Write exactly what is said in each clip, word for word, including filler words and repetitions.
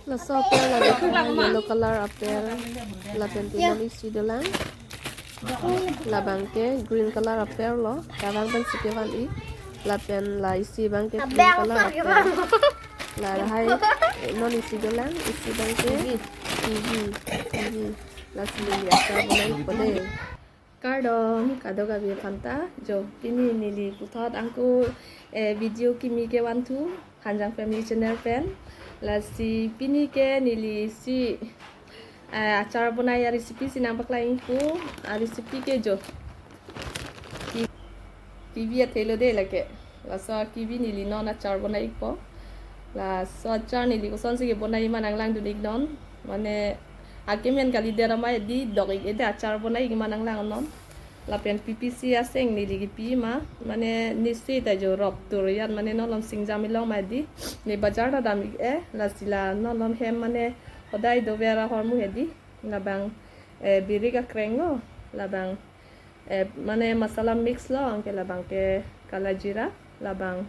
Laso apple lake yellow color apple, lapen pinon isi dolang. Labang ke green color apple lo, labang pensi kevan-ik. Lapen la isi abang ke pink color apple. La lahai, eh, non isi dolang, isi abang ke kiwi, kiwi. Lasi neli achar bonai-ikpo de. Kardom kadokave aphanta, jo, pini neli puthot angko, eh, video kimi kevanthu, Hanjang Family Channel pen. Lasi pini ke neli isi, eh, achar bonai a-recipe si nangpaklang-ikpo, a-recipe ke jo. Ki-, kiwi athe lo de lake. Laso kiwi neli non achar bonai-ikpo. Laso achar neli kosonsi kebonai ma nanglangdun-iknon. Mane akemen kalidet amat hedi dok-ik-e de achar bonai-ik ma nanglangnon. Lapen P P C aseng neli kepi ma. Mane nisi ta jo rop tur yat mane non along singjam ilong ma hedi. Ne bajar ta dam-ik-e. Lasi la non along hem mane hodai dover ahormu hedi. Labang, eh, birik akreng lo. Labang eh, mane masala mix lo, anke labang ke kala jira, labang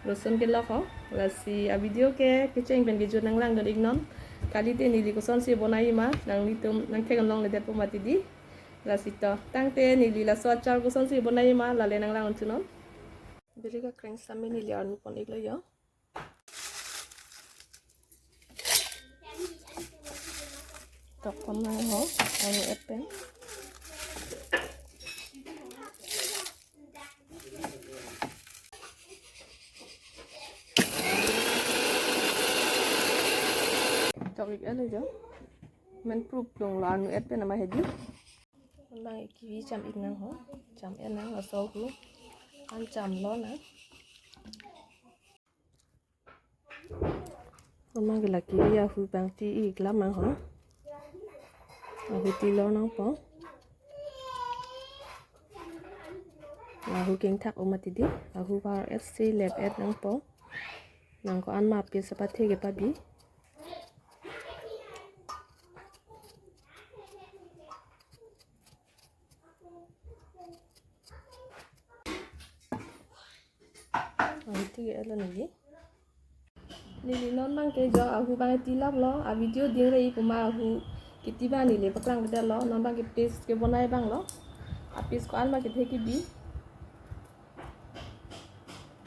rosun kelok ho. Lasi a-video ke kecheng pen kejut nanglangdun-iknon. Kalite neli kosonsi bonai ma, nanglitum nangtheklongledetpo mati di. Lasi to, tangte neli laso achar kosonsi bonai ma, lale nanglangdun-iknon. Birik akreng sitame neli arnu pon-iklo jo. Tok pon nang ho, arnu et pen. Tok-ik-etlo jo. Men prup longlo arnu et pen amat hedi. Labang kiwi cham-ik nang ho. Cham-et nang laso ahu. An chamlo nang. Labang ke la kiwi ahu abang ti-ik lam nang ho. Ahu tilor nangpo. Ahu kengthak-o mati di. Ahu var-et si lep-et nangpo. Nang ko-an ma a-paste pathe kepabi. Ahu ti-iklo neli. Neli non abang ke jo ahu abang tilaplo, a-video dingre-ik ma ahu kiti abang neli paklangdetlo, non abang ke paste kebonai abang lo. A-paste ko-an ma kethe kebi.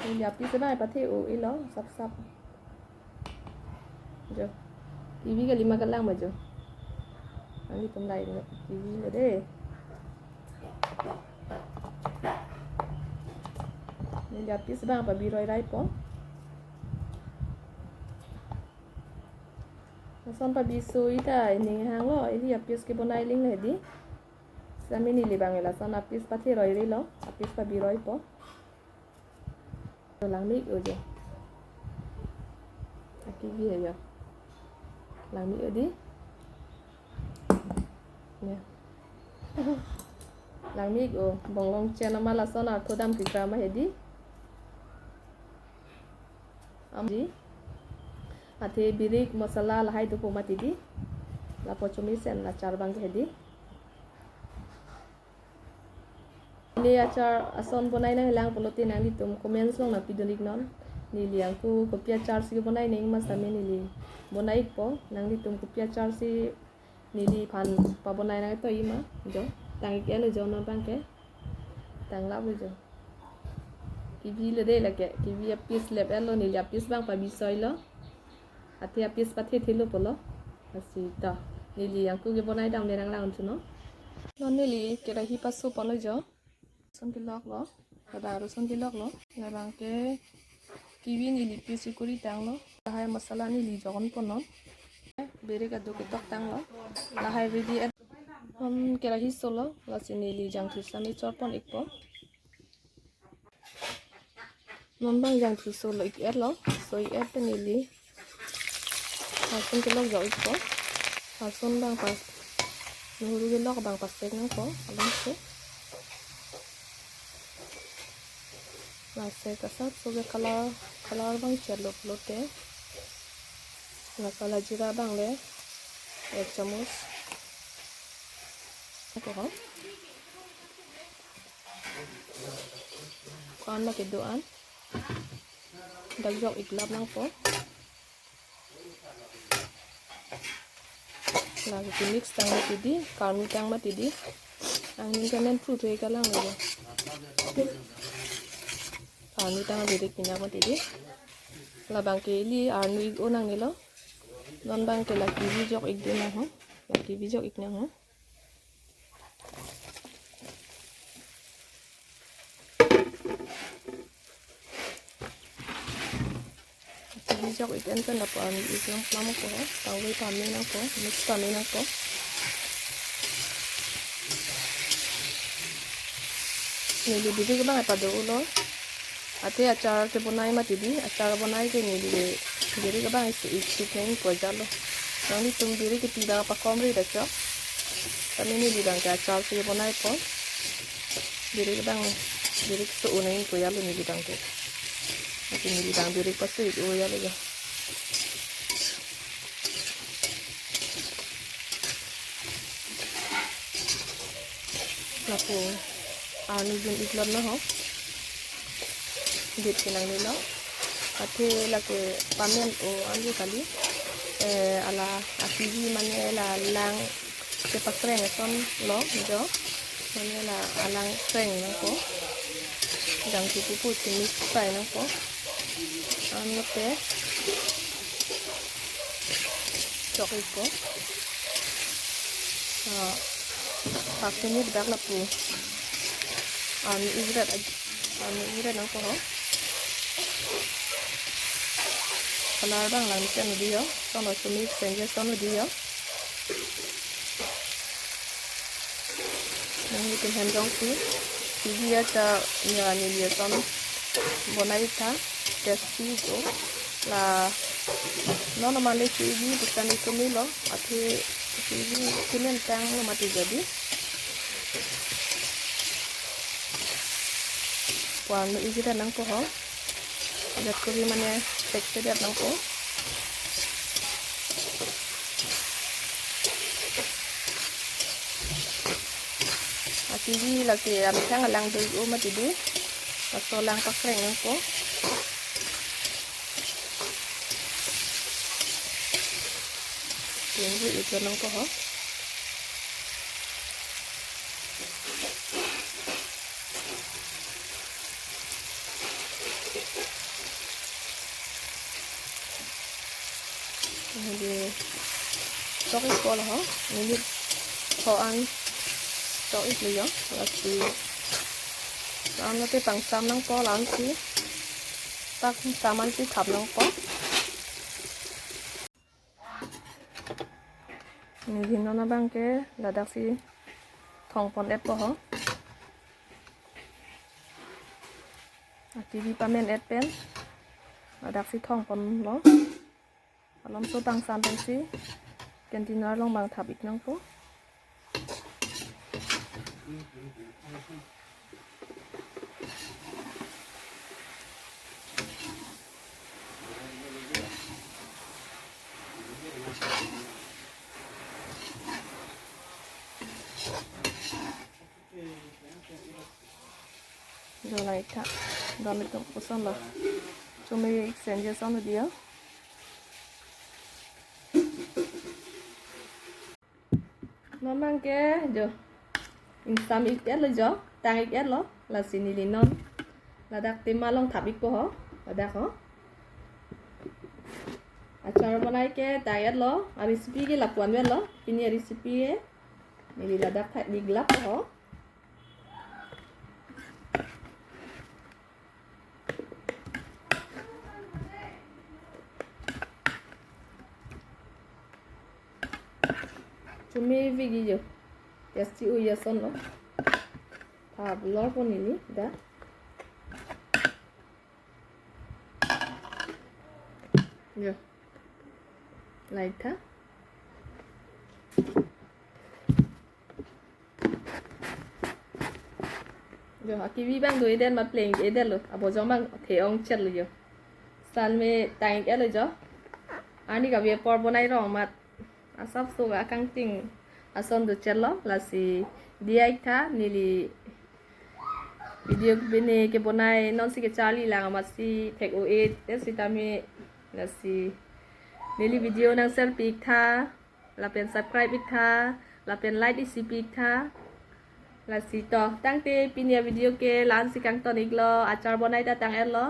Neli a-paste abang pathe-o-iklo, sapsap. Jo. Kiwi kali ma kalang ma jo. Nanglitum la-iknon kiwi lo de. Neli a-paste abang pabi roi raipo. Lason pabi soi ta ining hanglo, ili a-paste kebonai aling le di. Sitame neli abang lason a-paste pathe roi rilo, a-paste pabi roipo. Langme-ik-o jo. Akibi ajo. Langme-ik-o di. Ya. Langme-ik-o. Bonglong chen amat lason artho dam kekra ma hedi. Am di. Athe birik masala lahai dopo mati di. Lapu chomisen achar abang ke hedi. Ne achar ason bonai nanglang pulote nanglitum comments along nangpidun-iknon. Neli angku kopi achar si bonai nang ma sitame neli bonai-ikpo. Nanglitum kopi achar si neliphan pabonai nang to ima. Jo, tang-ik-etlo jo non abang ke. Tang lap-lo jo. Kiwi lo de lake. Kiwi a-paste lep-etlo, neli a-paste abang pabi soilo. Athe a-paste pathe thelo pulo. Lasi to. Neli angku kebonai dam le nanglang untu no. Non neli kerahi paso ponlo jo. Rosun keloklo. Labang rosun keloklo. Labang ke kiwi neli paste kuri tanglo. Lahai masala neli jokon ponnon. Birik aduk ketok tanglo. Lahai ready et. Om kerahi solo. Lasi neli jangthu sitame chor pon-ikpo. Non abang jangthu solo-ik-etlo, so-ik-et pen neli lason kelok jok-ikpo. Lason abang pas, nohuru kelok abang pasek nangpo, along se. Lasek asap so ke color, color abang chetlo pulote. La kala jira abang le, ek chamus. Ako ho. Ko-an ma kedo-an. Dak jok-ik lap nangpo. Lake mix tang mati di, karmi tang mati di. Angning kamen phu phe kalang lagi. Karmi tang mati di, pinak mati di. Labang ke ili arnu ik-o nangnelo. Non bang ke lake vijok ik dun nang ho. Lake vijok ik nang ho. Vijok ik-en pen lapu arnu ik nang plang ko, tangwe pame nang ko, mix pame nang ko. Neli birik abang pado-o lo. Athe achar kebonai mati di, achar bonai ke neli birik abang isi ik nang ko jalo. Nanglitum birik kepi abang pakom ri da chok. Kami neli abang ke achar kebonai ko. Birik abang, birik so unai ko jalo neli abang ke. Athe neli abang birik pasu ik-o jalo ya. Lapu arnu dun ik lon na ho. Git kenang ni lo. Athe lake pamen-o anju kali. Eh, ala akivi mane la lang kepakreng ason lo jo. Mane la alang kreng nang ko. Jangthu pupu chini pai nang ko. Ano te. Chok ik ko. Ah, paksini bedak lapu. Arnu ik ret, arnu ik ret nang ko ho. Color abang lang chen di ho. Sono sumi senje sono di ho. Nangli ke hem jongsi, sigi ya cha nya neli ason bonai tha, tasty do. La non mane sigi bukan itu milo, athe sigi kunen tang lo mati jadi. Pu arnu ik ret nang ko ho. Jat kuri mane tek se det nang ko. Akivi lake amethang alang do-o mati di. Laso alang pakreng nang ko. Tunggu ik nang ko ho. Neli chok ik ko lo ho, neli tho an chok ik lo yo, lasi. Lam lote pangsam nang ko, lamsi. Pangsam ansi thap nang ko. Neli non abang ke ladak si thongpon et po ho. Akivi pamen et pen ladak si thongpon lo. Alomso pangsam pensi container along abang thap ik nang ko. Dolang ik tha. Dam itum koson lo. Chumi ik senje son di ho. Non abang ke jo. Ingsam ik et lo jo. Tang ik et lo. Lasi neli non ladak tema along thap ik po ho. Ladak ho. Achar bonai ke tang et lo. A recipe ke lapu-an vet lo. Pini a recipe ke neli ladak thap ik lap po ho. Chumi vigi jo. Tasty o-i ason lo. Thap lo po neli dak. Jo. Ladak tha. Jo, akivi abang do-e det ma pleng-e det lo. Abojong abang the-ong chet lo jo. Salme tang ik et lo jo. Arni kave apor bonai rong amat asap so akangting ason do chet lo. Lasi diya ik tha neli video bene kebonai nonsi kecharli lang amatsi thek o-e det sitame lasi Neli video nang share pi-ik tha, lapen subscribe ik tha, lapen like isi pi-ik tha. Lasi to, tangte pini avideo ke la-ansi kangton iklo, achar bonai ta tang-etlo.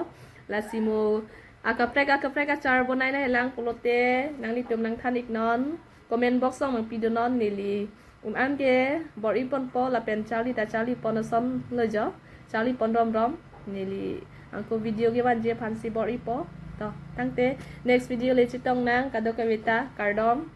Lasi mo akaprek akaprek achar bonai lahai lang pulote nanglitum nangthan iknon, comment box along nangpidunnon. Neli un-an ke bor-iponpo lapen charli ta charlipon asonlo jo, charlipon romrom. Neli anke video kevanji aphansi bor-ipo. To, tangte next video le chetongnang, kadokave ta kardom.